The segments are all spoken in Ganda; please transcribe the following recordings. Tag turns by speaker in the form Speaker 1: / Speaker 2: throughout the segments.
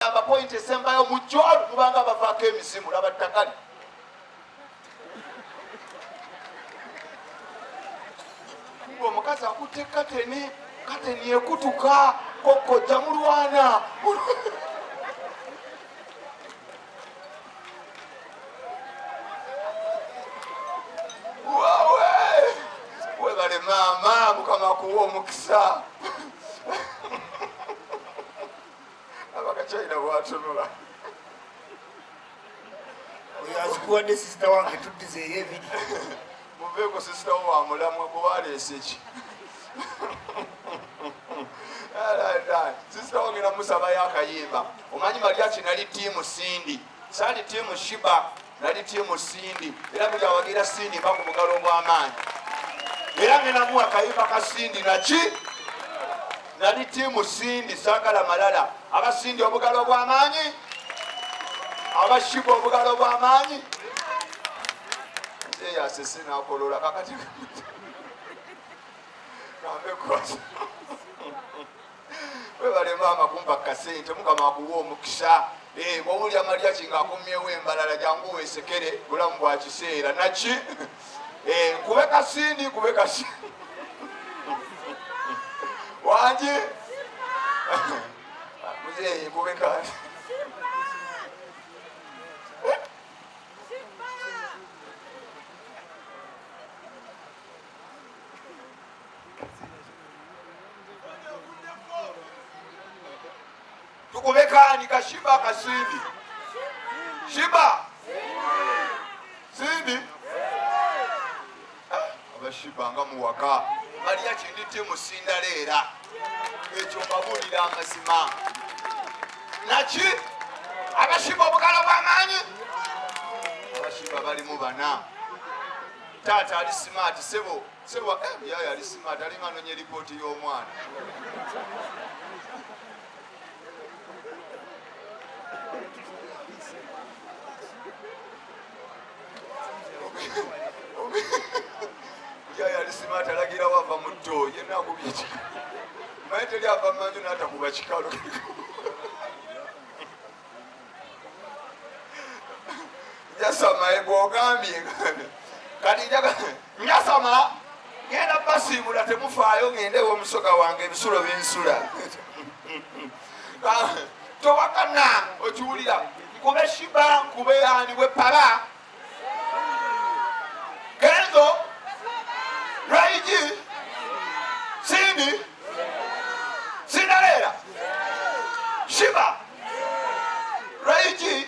Speaker 1: Amba point esembayo mujjolo mubanga abavaako emizimu laba ttagali. Omukazi akutte kateni, kateni ekutuka kokojja mulwana. Wawe webale maama, mukama akuwa omukisa. Abakachina bwatunula.
Speaker 2: Oyo azikuwadde sisita wange tuddizeeyo ebiri.
Speaker 1: Muveeko sisita wo wa mulamwa gwe waleese ki? Sisita wange namusabayo akayimba. Omanyi Mariachi nali tiimu Cindy. Saali tiimu Shiba, nali tiimu Cindy. Era buli awagira Cindy mba ku bugalo obw'amaanyi. Era ngenda muwa akayimba ka Cindy naki? Nali tiimu Cindy, saagala malala. Aba Cindy obugalo obw'amaanyi, aba Shiba obugalo obw'amaanyi. Nze yasese n'akolola kakati gambe kwasa. Webale maama kumpa kasente, mukama akuwa omukisa. Bw'owulira Mariachi ng'akomyewo embalala jangu weesekere, bulamu bwa kiseera naki. Nkube kasindi, nkube kasindi wangi muzeeyi, nkube kandi tukube kani kashiba kasindi shiba sindi abashiba nga muwaka Mariachi ndi timu Cinderella ekyo mbabuulira amazima naki abashiba obugalo bw'amaanyi abashiba balimu bana taata ali smart sebo sebo yaya ali smart alinga anoonya eripooti y'omwana. Yaya ali smart alagira wava mu tto yenna akubye ekikalo naye teri ava manju n'atakuba kikalo. Njasama egwogambye kati njasama ngenda basiibula temufaayo ngende ew'omusoga wange ebisulo binsula. Towakana okiwulira nkube Shiba nkube ani bwe pala Kenzo Raiji Cindy Cinderella Shiba Raiji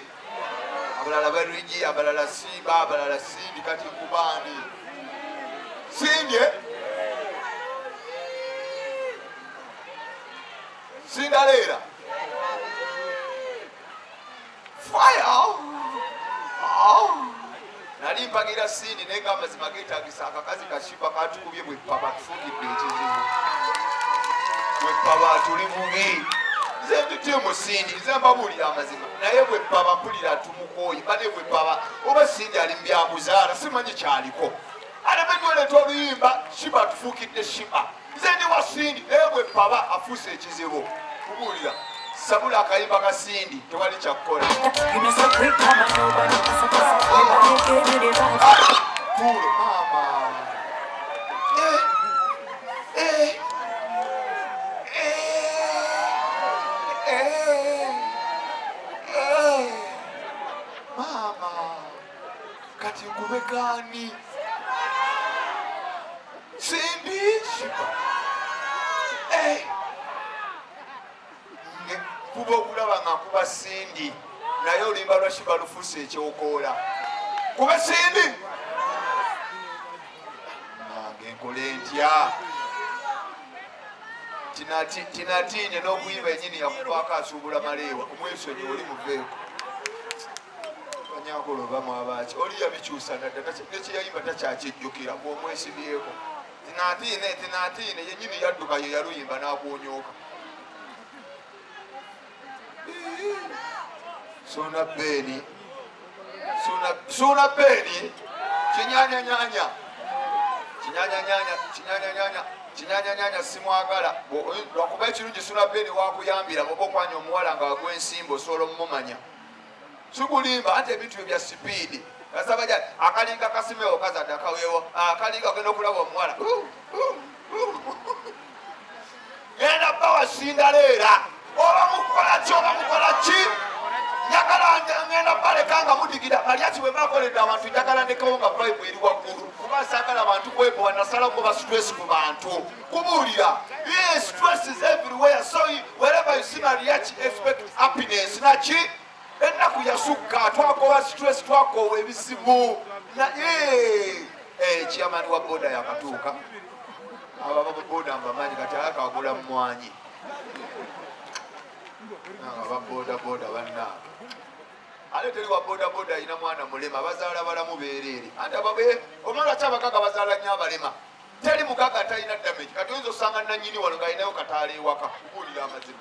Speaker 1: abalala bariji abalala Siba abalala Cindy kati nkubani Cindy Cinderella Fire! Oh! Nali mpagira Cindy naye nga amazima geetagisa akakazi kashiba katukubye bwe ppaba tufuukidde ekizibu. Bwe ppaba tuli bubi. Nze ndi tiimu Cindy, nze mbabuulira amazima naye bwe ppaba mpulira tumukooye bane bwe ppaba oba Cindy ali mu byakuzaala simanyi kyaliko. Alemeddwa oleeta oluyimba Shiba tufuukidde Shiba. Nze ndi wa Cindy naye bwe ppaba afuuse ekizibu. Kubuulira sabula akayimba ka Cindy tewali kyakukola. Pulo maama. Maama kati nkube kaani? Cindy Shiba. Kuba okulaba nga nkuba Cindy naye oluyimba lwa Shiba lufuuse ekyokoola. Kuba Cindy nange nkole ntya? Tinatiine n'okuyimba yennyini yakuvaako asuubula maleewa omwesonyi oli muveeko. Banyankole oba mwabaaki oli yabikyusa nadda nekyeyayimba takyakijjukira bw'omwesibyeko. Tinatiine tinatiine yennyini yadduka ye yaluyimba n'akunyuuka. Suuna Beni Suuna Beni kinyanyanyanya kinyanyanyanya kinyanyanyanya. Kinyanyanyanya simwagala lwakuba ekirungi Suna Ben wakuyambira bwoba okwanya omuwala nga wagwa ensimbi osobola omumanya. Sikulimba anti ebintu byo bya sipiidi. Kasabaja akalinga kasimewo kazadde akaweewo akalinga ogenda okulaba omuwala genda bawa sindaleera oba mukola ki oba mukola ki njagala ngenda baleka nga mudigira malyaki bwe bakoledde abantu njagala ndekawo nga vibe eri waggulu kuba saagala bantu kwebowa nasalawo kuba stress ku bantu kubuulira yes stress is everywhere so wherever you see mariachi expect happiness naki ennaku yasukka twakowa stress twakowa ebizibu naye eh, chairman wa boda yakatuuka abo ababoda mbamanyi kati akagula mwanyi aba boda boda bannange ate teri wa boda boda alina mwana mulema bazaala balamu beereere anti ababe omwana lwaki abagaga bazaala nnyo abalema teri mugaga atalina damage kati oyinza osanga nanyini wano ng'alinayo kataala ewaka kubuulira amazima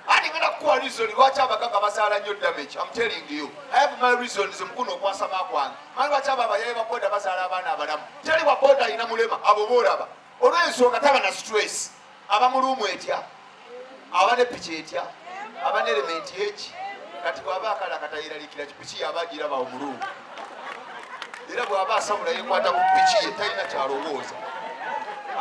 Speaker 1: anti ngenda kukuwa reason lwaki abagaga bazaala nnyo damage am telling you I have my reasons mukuno okwasama kwange manyi lwaki abo abayaye ba boda bazaala abaana abalamu teri wa boda alina mulema abo boolaba olw'ensonga taba na stress aba muluumu etya aba ne piki etya aba ne elementi eki kati bw'aba akala katayeralikira kipiki yaba agiraba omuluumu era bw'aba asabula yekwata ku piki ye talina kyalowooza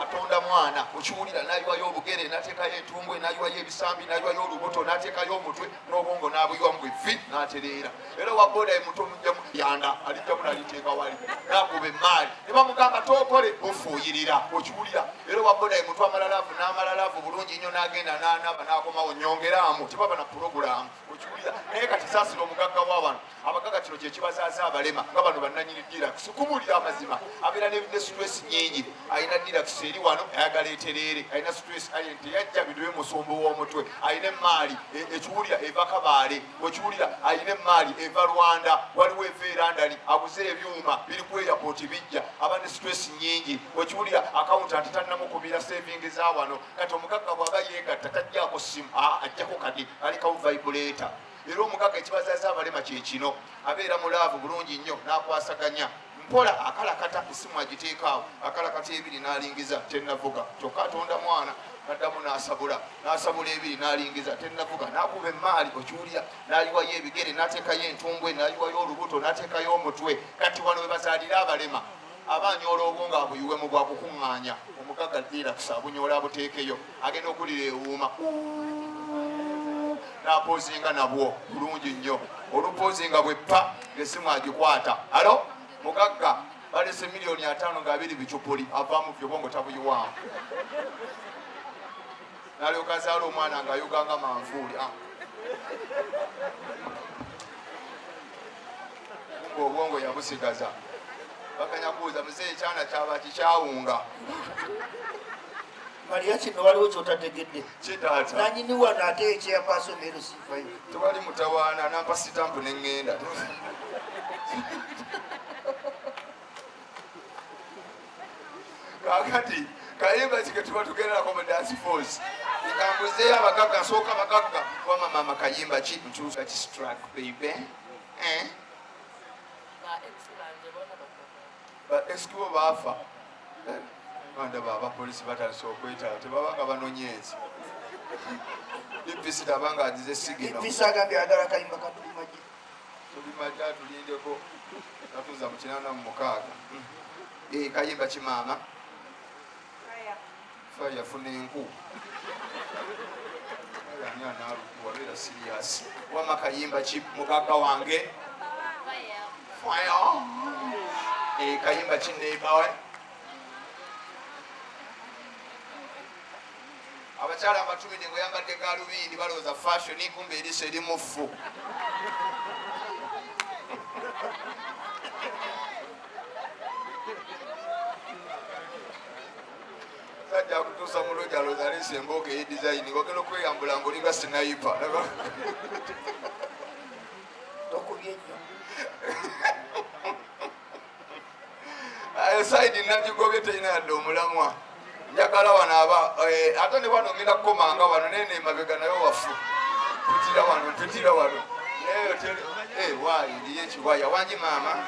Speaker 1: atonda mwana okiwulira nayiwayo obugere nateekayo entumbwe nayiwayo ebisambi nayiwayo olubuto nateekayo omutwe n'obwongo n'abuyiwamu bwe vi n'atereera era owa boda emuto mujjamu yanda alijjamu naliteeka wali nakuba emaali ne bamugamba tookole bufuuyirira okiwulira era owa boda emutu amalalaavu n'amalalaavu bulungi nnyo n'agenda n'anaaba n'akomawo nyongeraamu tebaba na pulogulaamu okiwulira naye kati saasira omugagga wa wano abagagga kino kyekibazaaza abalema nga bano bannanyini dirax kubuulira amazima abeera ne stress nyingi alina dirax eri wano ayagala etereere alina stress aye teyajja bintu bimusumbu w'omutwe alina emaali e, ekiwulira eva kabaale okiwulira alina emaali eva rwanda waliwo eva erandani aguze ebyuma biri ku airport bijja aba ne stress nyingi okiwulira accountant tannamukubira saving za wano kati omugagga bw'aba yeegatta tajjaako simu ajjako kadi alekawo vibrator era omugagga ekibazaza abalema kyekino abeera mu laavu bulungi nnyo n'akwasaganya mpola akalakata esimu agiteekaawo akalakata ebiri n'alingiza tennavuga kyokka atonda mwana naddamu n'asabula n'asabula ebiri n'alingiza tennavuga n'akuba emmaali okiwulira n'ayiwayo ebigere n'ateekayo entumbwe n'ayiwayo olubuto n'ateekayo omutwe kati wano we bazaalira abalema aba anyoola obwongo abuyiwe mu bwakukuŋŋaanya omugagga dirax abunyoola abuteekeyo agenda okulira ewuuma n'apozinga nabwo bulungi nnyo olupozinga bweppa ng'essimu agikwata alo mugagga balese 50,000,000 nga abiri bicupuli avaamu ffe obwongo tabuyiwaamu nalyoka azaala omwana ng'ayuga nga manvuuli ah. Kumbe obwongo yabusigaza baganya kubuuza muzeeyi kyana kyaba kikyawunga
Speaker 2: Maria kino waliwo kyotategedde
Speaker 1: kitaata
Speaker 2: nanyini wano ate ekyeyapaso lc5
Speaker 1: tewali mutawaana nampa sitampu ne ŋŋenda kakati kayimba ki ketuba tugenderako mu dance force ngambuzeeyo abagagga nsooka bagagga wama maama kayimba ki nkyusa ki struck baby eh? Ba ex bo baafa eh, ndaba abapolisi batandise okwetala tebaba nga banonye ensi dpc tabanga agize sigino
Speaker 2: dpc agambye ayagala kayimba katulimaje
Speaker 1: tulimaje atulindeko katuza mu 86 eh, kayimba kimaama fire yafuna enku ani anaalukuwa beera siriyasi wama kayimba ki mugagga wange fire eh, kayimba ki neighbor we abakyala abatumide ngaoyambadde galubindi balowooza fashion kumbe eriiso erimu ffu sajja akutuusa mulungi alowooza aleese embooka eye design ng'ogenda okweyambula ng'olinga sinayipa
Speaker 2: tokubye nnyo
Speaker 1: ayo saidi nagigobye terina yadde omulamwa njagala wano aba eh, ate ne wano ngenda kukomanga wano nene emabega nayo wafu tutira wano tutira wano naye eh, waayi ndiyo ekiwaya wangi maama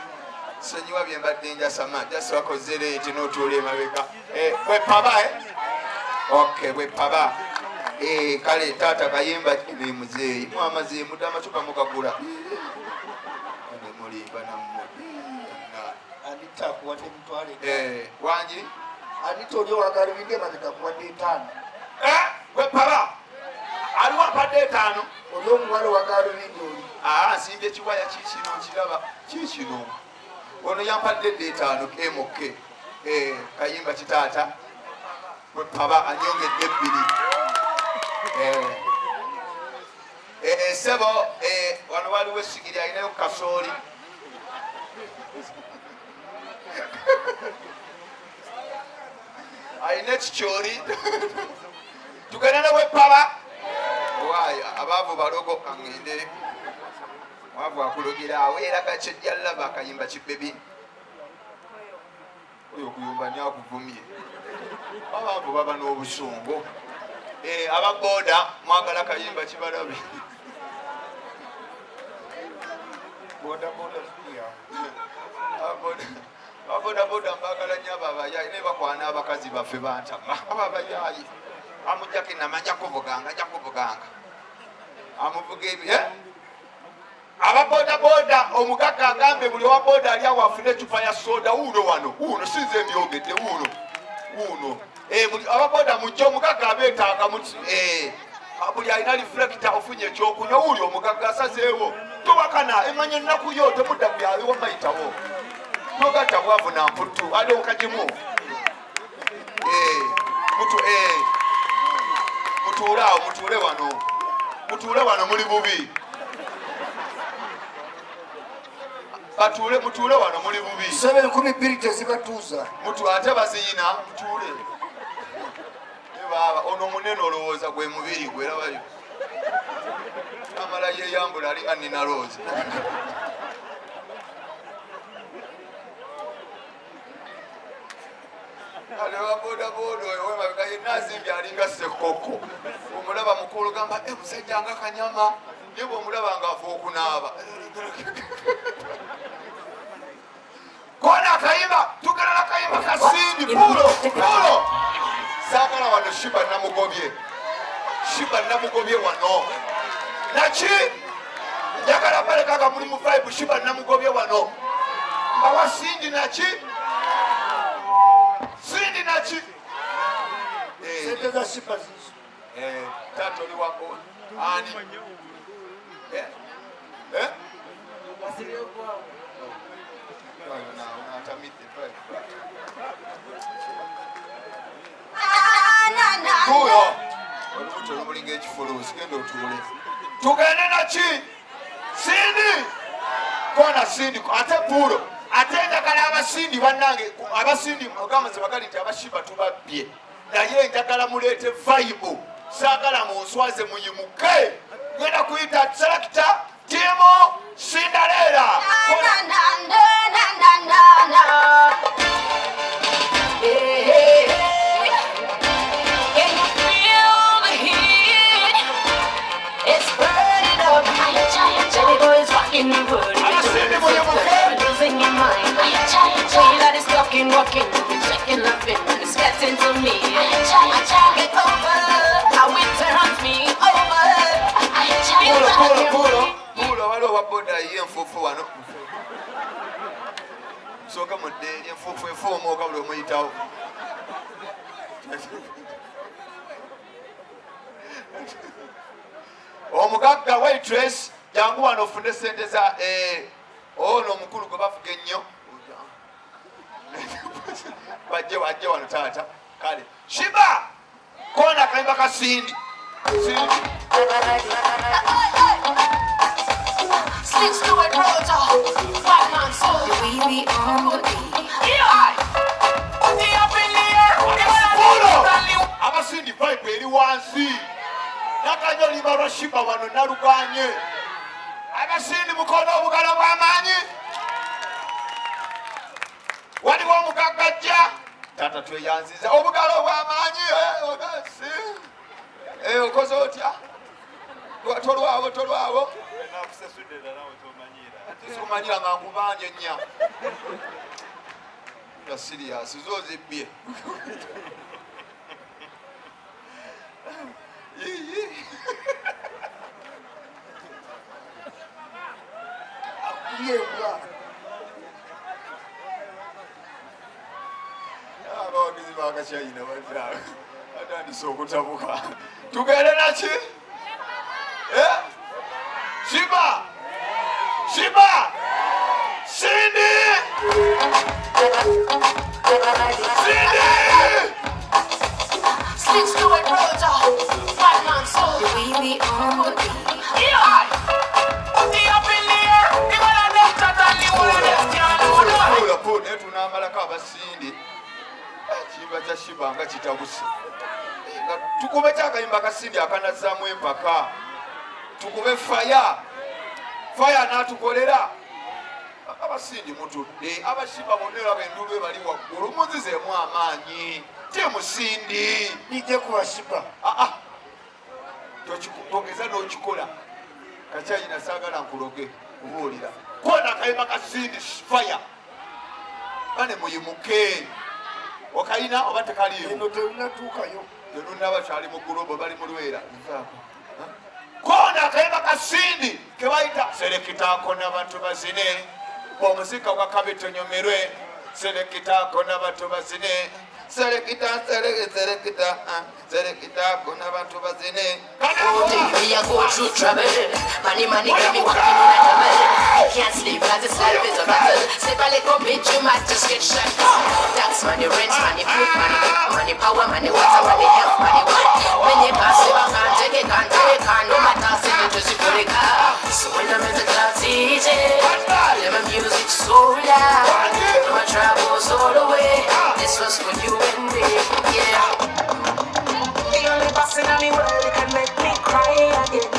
Speaker 1: sonyiwa bye mbadde njasama jasi wakoze leeti n'otuula emabega eh, wepaba eh? Okay, bwepaba. Kale taata Kayimba ne muzeeyi mwamaze mudde amacupa mugagula ne mulimba nammwe.
Speaker 2: Anita akuwadde emitwalo.
Speaker 1: Wangi
Speaker 2: Anita oli owagalubindi emabega akuwadde 5.
Speaker 1: Bwepaba aliwo ampadde 5.
Speaker 2: Oli omuwala owagalubindi oli.
Speaker 1: Nsimbye kiwaya kikino nkiraba kikino. Ono yampadde edda 5 KMK. Kayimba kitaata bwepaba anyongedde 2. Sebo wano waliwo essigiri alinayo kasooli. Alina ekikyoli. Tugende ne bwepaba. Waayo abaavu balogo kaŋŋende. Mwavu akulogera aweera gakyejja laba Kayimba kibebi. Oyo okuyumba nnyo akuvumye. Abaavu baba n'obusungu. Ababoda mwagala Kayimba kibalabe.
Speaker 2: Boda boda pia.
Speaker 1: Ababoda boda mbagala nnyo abo abayaayi naye bakwana abakazi baffe bantama. Abo abayaayi amujjako ennama ajja kuvuganga ajja kuvuganga. Amuvuga ebi Ababoda boda omugagga agambe buli owa boda ali awo afune eccupa ya soda wuuno wano wuuno sinze mbyogedde wuuno wuuno. Buli ababoda mujje omugagga abeetaaga buli alina reflector ofunye ekyokunywa wuuli omugagga asazeewo. Towakana emanya ennaku yo temudda kuyabiwa mayitawo. Togatta bwavu na mputtu ali okagimu. Mutuule awo mutuule wano. Mutuule wano muli bubi. Batuule mutuule wano muli bubi.
Speaker 2: 7,000 tezibatuuza.
Speaker 1: Mutu ate baziyina mutuule. Baba ono munene olowooza gwe mubiri gwe erabayo. Amala yeyambula ali Anina Rose. Ale wa boda boda oyo wemabega yenna azimbye alinga ssekoko. Omulaba mukulu gamba musajja nga kanyama. Naye bw'omulaba ng'ava okunaaba. Kona Kayimba tugenda na Kayimba kasindi pulo pulo. Saagala wano Shiba namugobye. Shiba namugobye wano. Naki? Njagala baleka nga muli mu vibe Shiba namugobye wano. Mbawa Cindy naki? Cindy naki?
Speaker 2: Sente za Shiba zizo.
Speaker 1: Taata oli wako ani? Tuulo. Olubuto lumulinga ekifuluusi genda otuule. Tugende naki? Cindy. Kona Cindy ate puulo. Ate njagala abasindi bannange abasindi ogamba bagali nti abashiba tubabbye. Naye njagala muleete vibe. Saagala munswaze muyimuke. Ngenda kuyita selector Timo Cinderella.
Speaker 3: Can you feel the heat? It's burning up. Jelly boys rocking the wood. Losing your mind. Way that it's talking, walking, checking, laughing, it's getting to me. I can't get over how it turns me over.
Speaker 1: Pulo, pulo, waliwo wa boda ye enfuufu wano. Nsooka mudde eri enfuufu efuumuuka buli omuyitawo. Omugagga waitress jangu wano ofune sente za ono omukulu gwe bavuga ennyo. Bajje wajje wano taata. Kale Shiba kona Kayimba ka Cindy. Cindy.
Speaker 3: Six to it, Roger. 5 months old.
Speaker 4: We be on the beat.
Speaker 1: Abasindi vibe eri wansi. Nakanyo liba lwa Shiba wano naluganye. Abasindi mukono obugalo bw'amaanyi. Waliwo omugagga ajja. Taata tweyanziza obugalo bw'amaanyi. Okoze otya? Tolwawo tolwawo. Ate sikumanyira nga nkubanja ennya. Nga serious zo zibbye.
Speaker 2: Akubye embwa.
Speaker 1: Abawagizi bakachina bannange batandise okutabuka. Tugende naki? Eh? Shiba! Shiba! Cindy! Cindy!
Speaker 3: Six to it, Roger. 5 9 soul.
Speaker 4: We be on the beat.
Speaker 1: Pula, pula, naye tunaamalako abasindi. Ekiyimba kya Shiba nga kitabuse. Nga tukube kyakayimba kasindi akanazzaamu empaka. Tukube fire. Fire n'atukolera. Abasindi mutudde, abashiba bonna era enduulu ebali waggulu, muzizeemu amaanyi. Temusindi.
Speaker 2: Nijja kuba Shiba.
Speaker 1: Ah, ah. Togeza n'okikola. Kakyayina saagala nkuloge kubuulira. Kona akayimba ka Cindy fire. Bane muyimuke. Okayina oba tekaliimu?
Speaker 2: Eno terunatuukayo.
Speaker 1: Terunnaba, kyali mu gulobo, bali mu lwera. Nvaako. Kona akayimba ka Cindy ke bayita serekitaako n'abantu bazine. Omuzika gwa kabi tunyumirwe. Serekitaako n'abantu bazine. Serekita, serekita, ah, serekitaako n'abantu bazine.
Speaker 3: All day we a go through trouble. Money, money got me walking on a double. Can't sleep cause this life is a battle. Slip a little bit, you might just get shot. Tax money, rent money, food money, money, power money, water money, health money. What? When you pass it, I can't take it, can't take it, can't no matter, say it just put it. So when I'm in the club, DJ, play my music so loud. Throw my troubles all away. This was for you and me, yeah.
Speaker 5: The only person in the world that can make me cry again.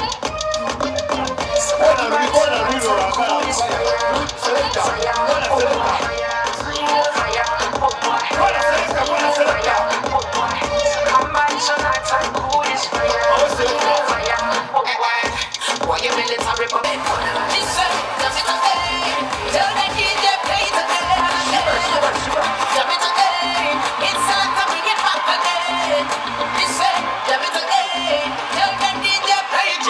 Speaker 5: So
Speaker 1: Kona luli, kona luli lwakala.
Speaker 5: This fire, fire, oh boy, fire, oh boy,
Speaker 1: Kona seleka, kona seleka.
Speaker 5: fire, oh boy. So come by tonight and cool this fire, fire, oh boy.
Speaker 3: Why you military but listen, does it again? Tell the DJ play it again. Jump it again. It's time to bring it back again. Listen, jump it again. Tell the DJ play it.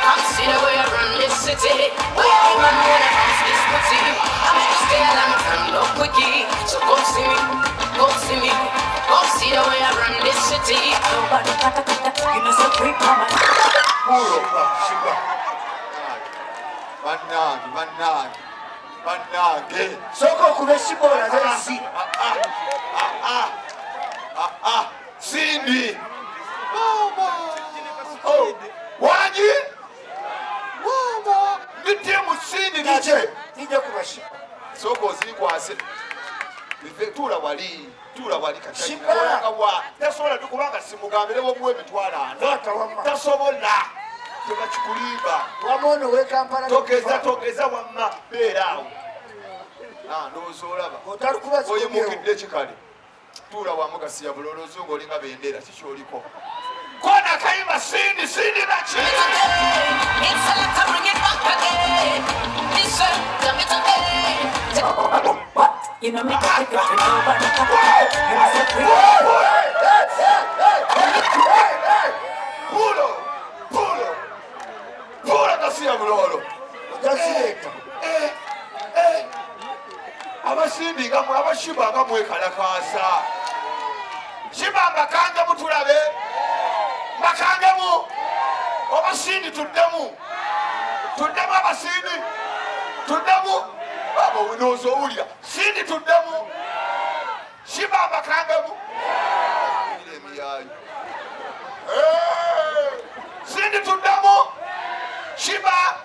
Speaker 3: Come see the way I run this city. Where man wanna bounce this pussy. I'm at the scale, I'm a turn up quickie. So come see me, come see me. Come see the way I run this city.
Speaker 5: Nobody kata kata, you know so quick, mama.
Speaker 1: Pulo.
Speaker 2: Shiba.
Speaker 1: Bannange, bannange, bannange.
Speaker 2: Sooka okube Shiba olabe ensi.
Speaker 1: Ah, Cindy. Mama. Oh, wangi? Mama. Ndi tiimu Cindy nate.
Speaker 2: Nijja kuba Shiba.
Speaker 1: Sooka ozinkwase. Tuula wali, tuula wali.
Speaker 2: Shiba.
Speaker 1: Kati tasobola kubanga simugambire womuwa 400,000.
Speaker 2: Kwata wamma.
Speaker 1: Tasobola. Tebakikulimba.
Speaker 2: Wamma ono ow'e Kampala.
Speaker 1: Togeza, togeza wamma, beera awo. Ah, ndowooza olaba.
Speaker 2: Otalikuba zikomyewo.
Speaker 1: Oyimukidde kikale. Tuula wamu gasiya buli oluzungu olinga bendera kikyoliko. Kona kayimba Cindy, Cindy naki?
Speaker 3: It's time to bring it back again. Listen, jump it again.
Speaker 5: What? You know me, take it to nobody kata kata, you know so quick.
Speaker 1: Pulo, pulo, pulo gasiya bulolo.
Speaker 2: Ojja zireeta.
Speaker 1: Eh, eh. Abasimbi nga mwe abashiba nga mwekalakaasa. Shiba mbakangemu tulabe. Mbakangemu. Abasindi tuddemu. Tuddemu abasindi. Tuddemu. Baba onooza owulira. Sindi tuddemu. Shiba mbakangemu. Ewulira emiyaayo. Eh, Sindi tuddemu. Shiba.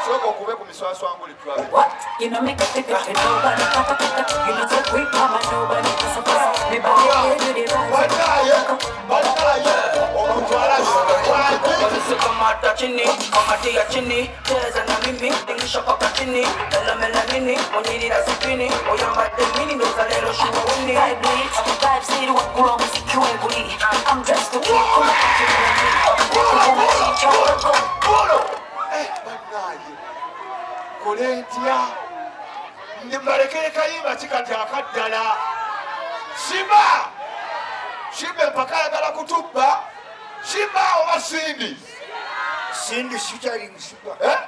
Speaker 1: Sooka okube ku miswaswanguli tulabe.
Speaker 5: What? You know me, take it to nobody kata kata, you know so quick, mama. Nobody pasa pasa. Me body here to the right.
Speaker 1: Bannaaye, bannaaye, omuntu alabye wangi.
Speaker 6: Kamata chini, kamatia chini, cheza na mimi, tingisha paka chini, mela mela nini, onyirira sipini, oyambadde mini, ndoza leero shuwa wini.
Speaker 5: Vibe lit, vibe city, what grow muziki wenguli. I'm dressed to kill, come on, to me.
Speaker 1: Pulo! Eh, bannaaye, kole ntya? Mbalekere kayimba kikati akaddala. Shiba! Shiba empaka ayagala kutubba. Sheebah oba Cindy?
Speaker 2: Cindy featuring Sheebah.
Speaker 1: Eh?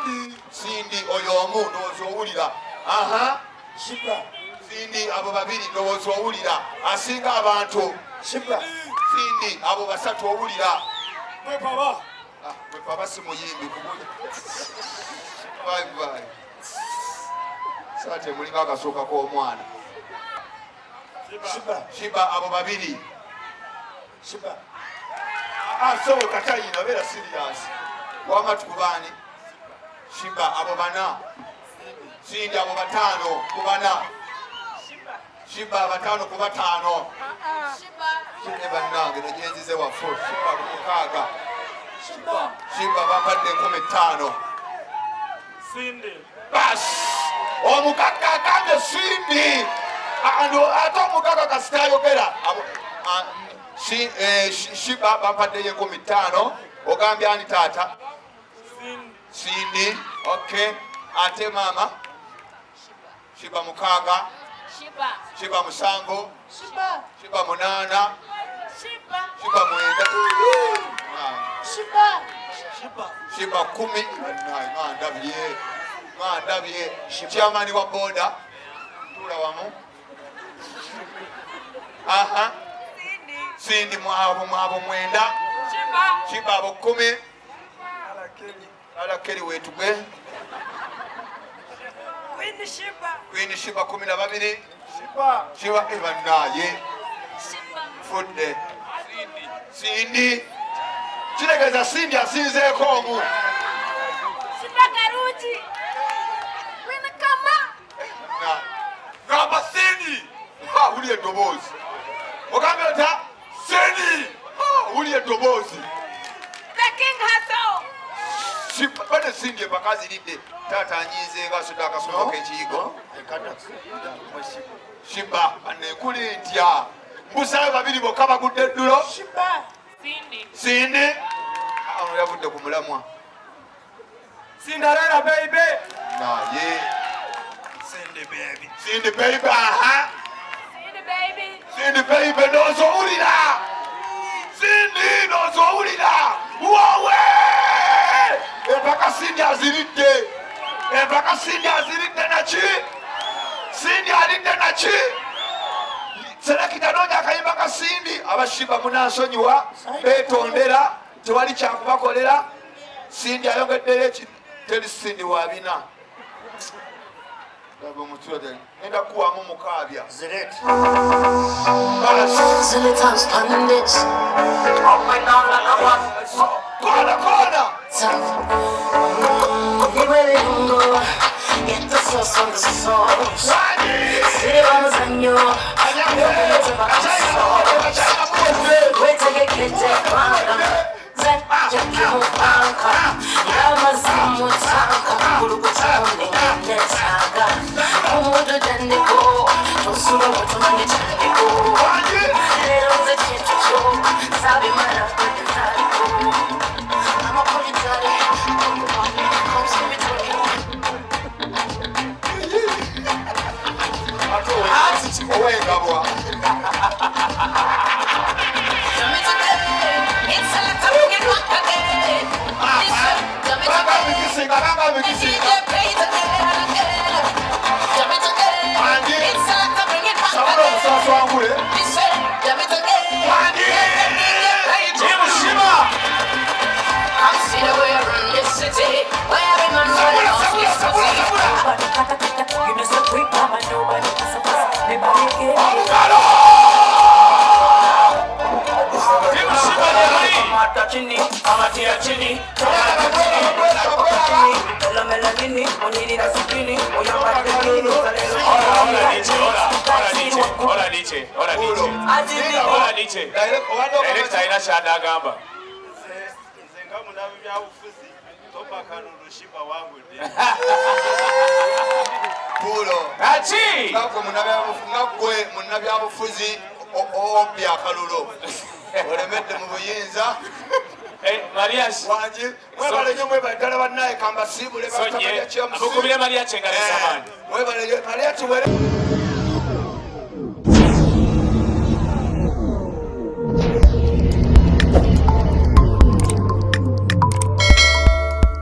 Speaker 1: Cindy, Cindy oyo omu ndowooza owulira. Aha.
Speaker 2: Sheebah.
Speaker 1: Cindy abo babiri ndowooza owulira. Asinga abantu.
Speaker 2: Sheebah.
Speaker 1: Cindy abo basatu owulira.
Speaker 7: Gwe baba.
Speaker 1: Ah, gwe baba si muyimbi kubuja. Bye bye. Sate mulinga akasooka k'omwana.
Speaker 2: Sheebah.
Speaker 1: Sheebah abo babiri.
Speaker 2: Sheebah.
Speaker 1: Ah, so katayina beera serious. Wama tukubaani? Sheebah abo bana. Cindy abo bataano ku bana. Sheebah bataano ku bataano. Shine bannange negyenzize wafu. Sheebah ku mukaaga. Sheebah bampadde 50,000.
Speaker 7: Cindy.
Speaker 1: Bas! Omukaka agambye Cindy. Ate omukaka kasita ayogera. Sheebah bampaddeyo 50,000. Ogambye ani taata? Cindy. Okay. Ate maama? Sheebah mukaaga. Sheebah 7. Sheebah 8. Sheebah 9. Sheebah 10. Nga ndabye. Nga ndabye. Chairman wa boda. Tuula wamu. Aha. Cindy mwabo mwabo 9. Sheebah abo 10. Alakeri wetugwe.
Speaker 6: Queen Sheebah.
Speaker 1: Queen Sheebah 12.
Speaker 7: Sheebah.
Speaker 1: Sheebah ebannaye. Fudde. Cindy. Kitegeeza Cindy asinzeeko omu.
Speaker 3: Sheebah Karungi. Queen Kama.
Speaker 1: Gamba Cindy. Ha, wulira eddoboozi. Ogambe ota Cindy. Ha, wulira eddoboozi.
Speaker 3: The King herself.
Speaker 1: Bane Cindy empaka ziridde. Taata anyiize nga asudde akasolo k'ekiyigo. Sheebah banneekuli ntya. Mbusaayo babiri bokka bagudde eddulo.
Speaker 3: Cindy.
Speaker 1: Cindy. Ono yavudde ku mulamwa.
Speaker 7: Cinderella baby.
Speaker 1: Naye.
Speaker 7: Cindy baby.
Speaker 1: Cindy baby, aha.
Speaker 3: Cindy baby.
Speaker 1: Cindy baby ndowooza owulira. Cindy ndowooza owulira. Wowe! Empaka Cindy aziridde. Empaka Cindy aziridde naki? Cindy alidde naki? Selekita noonya akayimba ka Cindy. Aba Sheebah munansonyiwa, beetondera, tewali kyakubakolera. Cindy ayongeddeyo teri Cindy wa bina. Laba omutwe ngenda kuwamu mukaabya.
Speaker 2: Ziret.
Speaker 1: Bas. Kona kona. Owengabwa. Banga mikisinga, banga mikisinga. Andi. Sabula omusaasi wangule. Andi.
Speaker 8: Sheebah.
Speaker 1: Sabula, sabula, sabula, sabula. Omugalo!
Speaker 8: Sheebah gyebali.
Speaker 6: Kamata chini, kamatia chini.
Speaker 1: Bwera, bwera, bwera.
Speaker 6: Ela melanini, onyirira sipini, oyambadde mini,
Speaker 8: Hola DJ, hola, hola DJ, hola DJ, hola DJ. Hola DJ. Director alina ky'anaagamba.
Speaker 7: Nze nga munnabyabufuzi topa kalulu Sheebah wangudde.
Speaker 1: Pulo.
Speaker 8: Aki?
Speaker 1: Nga ggwe munnabyabufuzi obbye akalulu. Olemedde mu buyinza.
Speaker 8: Eh, Maria
Speaker 1: Wangi. Mwebale nnyo mwebale ddala bannaye kambasiibule
Speaker 8: Sonye. Mukubire Maria kyengalo ez'amaanyi.
Speaker 1: Mwebale nnyo Maria tuwere.